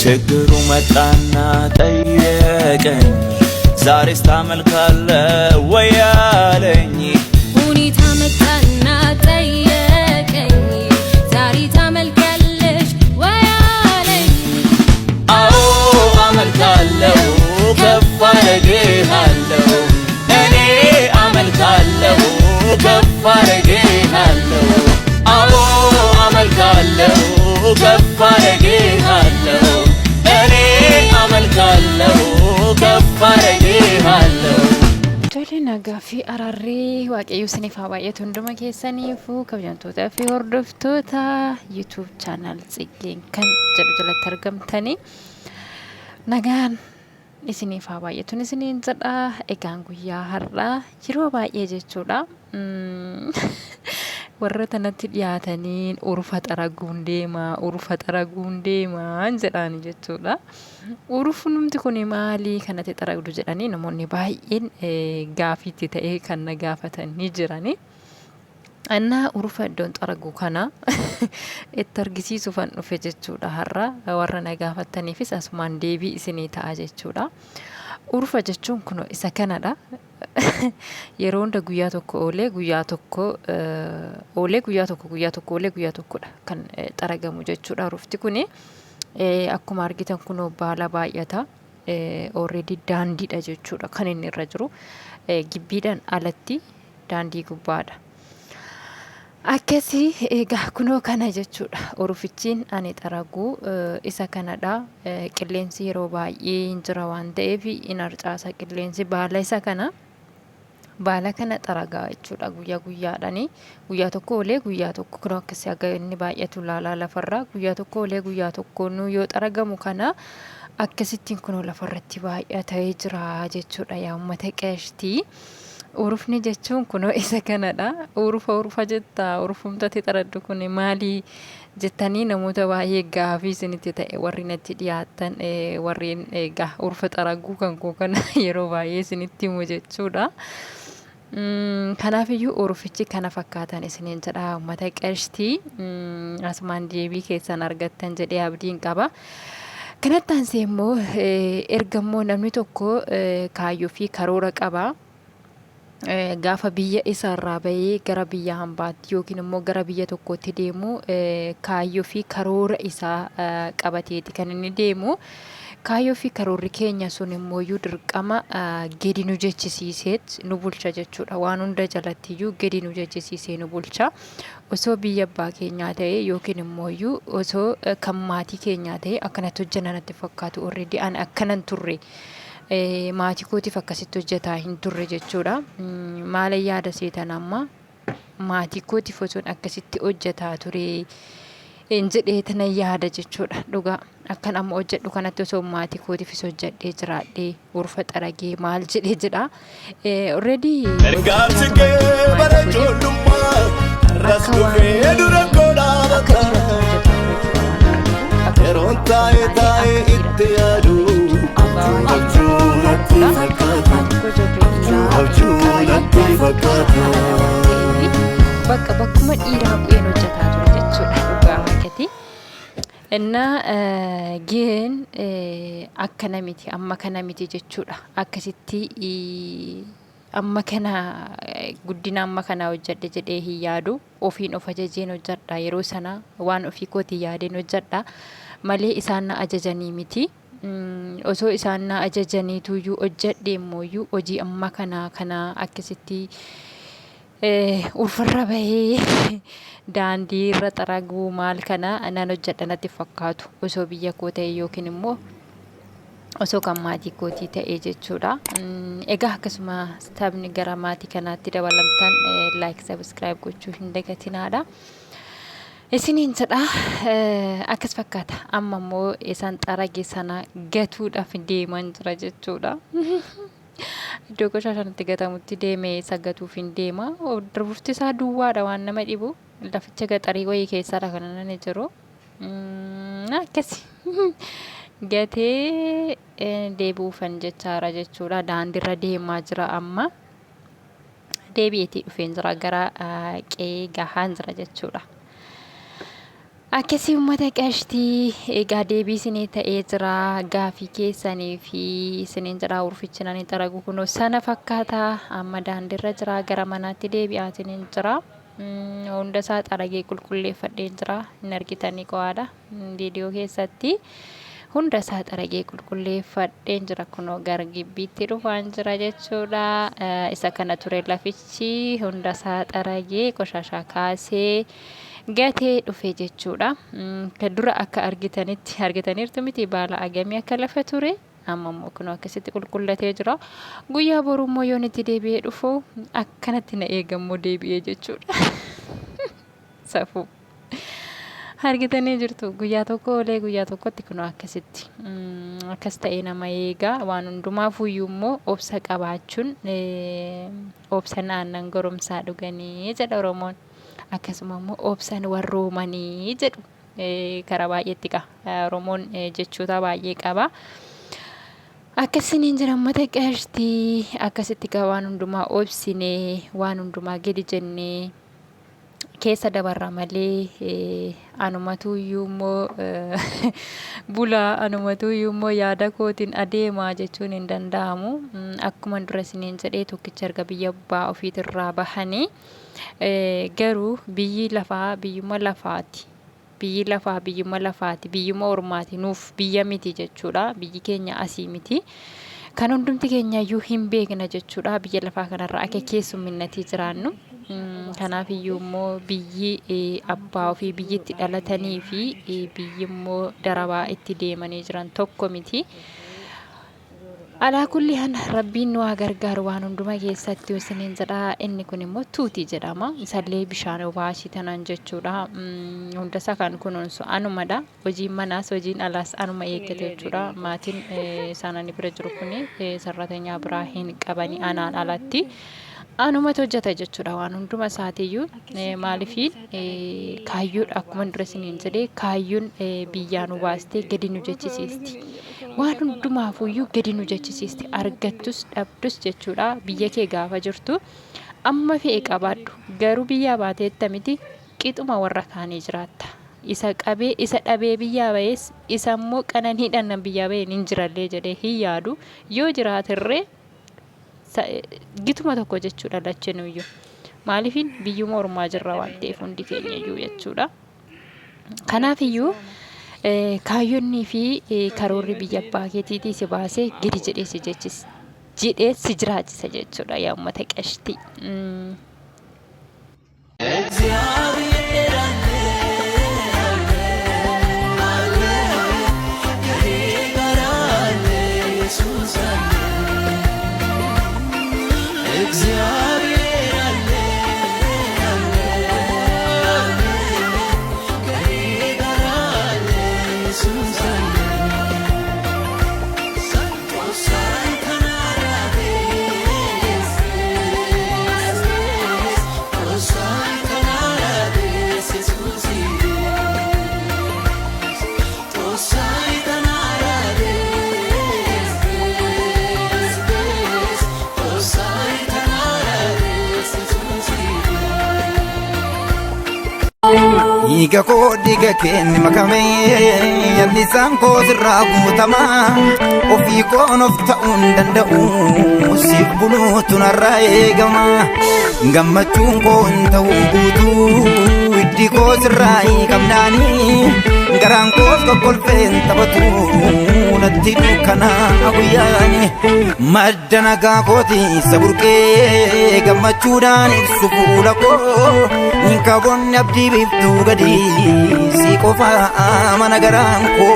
ችግሩ መጣና ጠየቀኝ፣ ዛሬስ ታመልካለህ ወይ አለኝ። ሁኔታ መጣና ጠየቀኝ፣ ዛሬ ታመልኪያለሽ ወይ አለኝ። አዎ አመልካለሁ፣ ከፍ አረግሃለሁ፣ እኔ አመልካለሁ፣ ከፍ አረግሃለሁ። አዎ አመልካለሁ፣ ከፍ አረግሃለሁ፣ እኔ አመልካለሁ፣ ከፍ አረግሃለሁ። Tole, nagaa fi araarri Waaqayyo isiniif haa baay'atu hunduma keessaniifuu, kabajamtootaa fi hordoftoota YouTube channel Tsiggeen kan jedhu jalatti argamtanii, nagaan isiniif haa baay'atuun isiniin jedha. Egaan guyyaa har'aa yeroo baay'ee jechuudha, warra natti dhiyaataniin urufa xaraguun deemaa, urufa xaraguun deemaa jedhaani jechuudha. Urufnumti kun maalii kanatti xaragdu jedhanii namoonni baay'een gaafiitti ta'ee kan na gaafatan ni jirani. Innaa urufa iddoon xaragu kana itti argisiisuufan dhufe jechuudha har'a, warra na gaafataniifis asumaan deebii isinii ta'a jechuudha. Urufa jechuun kun isa kanadha. Yeroo hunda guyyaa tokko oolee guyyaa tokko oolee guyyaa tokko, guyyaa tokko oolee guyyaa tokkodha kan xaragamu jechuudha. Urufti kuni akkuma argitan kunoo baala baay'ata. Already daandiidha jechuudha kan inni irra jiru. Gibbiidhaan alatti daandii gubbaadha. Akkasii egaa kunoo kana jechuudha. Urufichiin ani xaraguu isa kanadha. Qilleensi yeroo baay'ee hin jira waan ta'eef hin harcaasa qilleensi baala isa kana. Baala kana xaragaa jechuudha guyyaa guyyaadhaani. Guyyaa tokko oolee guyyaa tokko, kunoo akkasii haga inni baay'atu laalaa lafarraa. Guyyaa tokko oolee guyyaa tokko yoo xaragamu kana akkasittiin kunoo lafarratti baay'atee jira jechuudha, yaa uummata qeeshtii. Urufni jechuun kunoo isa kanadha. Urufa urufa jetta, urufumtatti xaraddu kun maali jettanii namoota baay'ee gaafii isinitti ta'e, warri natti dhiyaatan, warreen egaa urufa xaraguu kan koo kana yeroo baay'ee isinitti himu jechuudha. Kanaafiyyuu urufichi kana fakkaatan isiniin jedha, uummata qeeshtii, asumaan deebii keessan argattan jedhee abdiin qaba. Kanatti aansee immoo erga immoo namni tokko kaayyoo fi karoora qaba. Gaafa biyya isaarraa bahee gara biyya hambaatti yookiin immoo gara biyya tokkootti deemu, kaayyoo fi karoora isaa qabateeti kan inni deemu. Kaayyoo fi karoorri keenya sun immoo dirqama gadi nu jechisiiseet nu bulcha jechuudha. Waan hunda jalattiyyuu gadi nu jechisiisee nu bulcha. Osoo biyya abbaa keenyaa ta'e yookiin immoo osoo kan maatii keenyaa ta'e akkanatti hojjenna natti fakkaatu. Already ani akkanan turre. Maatii kootiif akkasitti hojjetaa hin turre jechuudha. Maala yaada seetan, amma maatii kootiif osoon akkasitti hojjetaa ture hin jedhee tana yaada jechuudha. Dhugaa akkan amma hojjedhu kanatti osoo maatii kootiifis hojjedhee jiraadhee, urfa xaragee maal jedhee jedha. Already Ergaan siqee bara ijoollummaa har'as dhufee dura koo akka dhaabata. dhiiratti hojjetaa ture jechuudha waan argu. Yeroon taa'ee taa'ee itti yaadu abjuu natti fakkaata. Abjuu natti fakkaata. Bakka bakkuma dhiiraa bu'een hojjetaa ture jechuudha, dhugaa waaqati. Innaa gaheen akkana miti, amma kana miti jechuudha. Akkasitti amma kana guddina amma kana hojjedhe jedhee hin yaadu. Ofiin of ajajeen hojjedha, yeroo sana waan ofii kootii yaadeen hojjedha malee isaan na ajajanii miti. Osoo isaan na ajajaniituyyuu hojjedhe immooyyuu hojii amma kana kana akkasitti urfarra bahee daandii irra xaraguu maal kana nan hojjedha natti fakkaatu, osoo biyya koo ta'e yookiin immoo osoo kan maatii kootii ta'e jechuudha. Egaa akkasuma taphni gara maatii kanaatti dabalamtan like, subscribe gochuu hin dagatinaadha. Isiniin jedha, akkas fakkaata. Amma immoo isaan xarage sana gatuudhaaf deeman jira jechuudha. Iddoo qoshaashaan itti gatamutti deemee isa gatuuf hin deema. Rufti isaa duwwaadha, waan nama dhibu. Laficha gaxarii wayii keessadha kan inni jiru. Akkasi. Gatee deebi'uufan jechaara jechuudha. Daandiirra deemaa jira amma. Deebi'eetii dhufeen jira, gara qe'ee gahaan jira jechuudha. Akkasii uummata qashtii egaa deebii isinii ta'ee jira gaafii keessanii fi isiniin jedha urfichi nani xaragu kunoo sana fakkaata amma daandiirra jira gara manaatti deebi'aatiniin jira. Hunda isaa xaragee qulqulleeffadheen jira hin argitanii qo'aadha viidiyoo keessatti hunda isaa xaragee qulqulleeffadheen jira kunoo gara gibbiitti dhufaan jira jechuudha. Isa kana ture lafichi hunda isaa xaragee qoshaashaa kaasee gatee dhufe jechuudha. Ka dura akka argitanitti argitaniirtu miti baala agamii akka lafa ture amma immoo kunoo akkasitti qulqullatee jira. Guyyaa boruu immoo yoon itti deebi'ee dhufu akkanatti na eegammoo deebi'ee jechuudha. Safuu. Argitanii jirtu guyyaa tokko oolee guyyaa tokkotti kunoo akkasitti akkas ta'ee nama eegaa waan hundumaaf iyyuu immoo obsa qabaachuun obsan aannan goromsaa dhuganii jedha Oromoon. Akkasuma immoo obsan warroomanii jedhu karaa baay'eetti qaba. Oromoon jechoota baay'ee qaba. Akkasiniin jira uummata qashtii akkasitti gaa waan hundumaa obsinee waan hundumaa gadi jennee keessa dabarra malee anumatu iyyuu immoo bulaa anumatu iyyuu immoo yaada kootiin adeemaa jechuun hin danda'amu. Akkuma dura isiniin jedhee tokkicha erga biyya abbaa ofiitirraa bahanii Garuu biyyi lafaa biyyuma lafaati. Biyyi lafaa biyyuma lafaati. Biyyuma ormaati. Nuuf biyya miti jechuudha. Biyyi keenya asii miti. Kan hundumti keenya iyyuu hin beekna jechuudha. Biyya lafaa kanarra akka keessumminnatii jiraannu. Kanaaf iyyuu immoo biyyi abbaa ofii biyyi itti dhalatanii fi biyyi immoo darabaa itti deemanii jiran tokko miti. Alaa kulli han rabbiin nu haa gargaaru waan hunduma keessatti isiniin jedha. Inni kun immoo tuutii jedhama. Isallee bishaan obaasii tanaan jechuudha. Hundasaa kan kunuunsu anumadha. Hojiin manaas hojiin alaas anuma eeggata jechuudha. Maatiin isaan ani bira jiru kun sarratanyaa biraa hin qabani anaan alatti. Anumatu hojjeta jechuudha waan hunduma isaatiiyyuu. Maaliifiin kaayyoodha akkuma dura isiniin jedhee kaayyoon biyyaa nu baastee gadi nu jechisiisti. Waan hundumaafuyyuu gadi nu jechisiisti. Argattus dhabdus jechuudha. Biyya kee gaafa jirtu amma fe'e qabaadhu. Garuu biyyaa baateetta miti qixuma warra kaanii jiraatta. Isa qabee isa dhabee biyyaa ba'es isa immoo qananiidhaan nan biyyaa ba'e nin jirallee jedhee hin yaadu. Yoo jiraaterree gituma tokko jechuudha lachinuyyuu. Maaliifin biyyuma ormaa jirra waan ta'eef hundi keenya iyyuu jechuudha. Kanaaf iyyuu kaayyonnii fi karoorri biyya abbaa keetiitii si baasee gadi jedhee si jechis jedhee si jiraachisa jechuudha yaa uummata qashtii. Dhiiga koo dhiiga keen makame yallisaan koo sirraa guutama ofii koon of ta'uu hin danda'u siif buluutu narraa eegama gammachuun koo hin ta'u guutuu hiddi koo sirraa hiikamnaanii garaan koos kokkolfee hin taphatu natti dukkanaa guyyaani madda nagaa kooti isa burqee gammachuudhaan ibsu fuula koo hin qaboonni abdii biiftuu gadi si qofa mana garaan koo.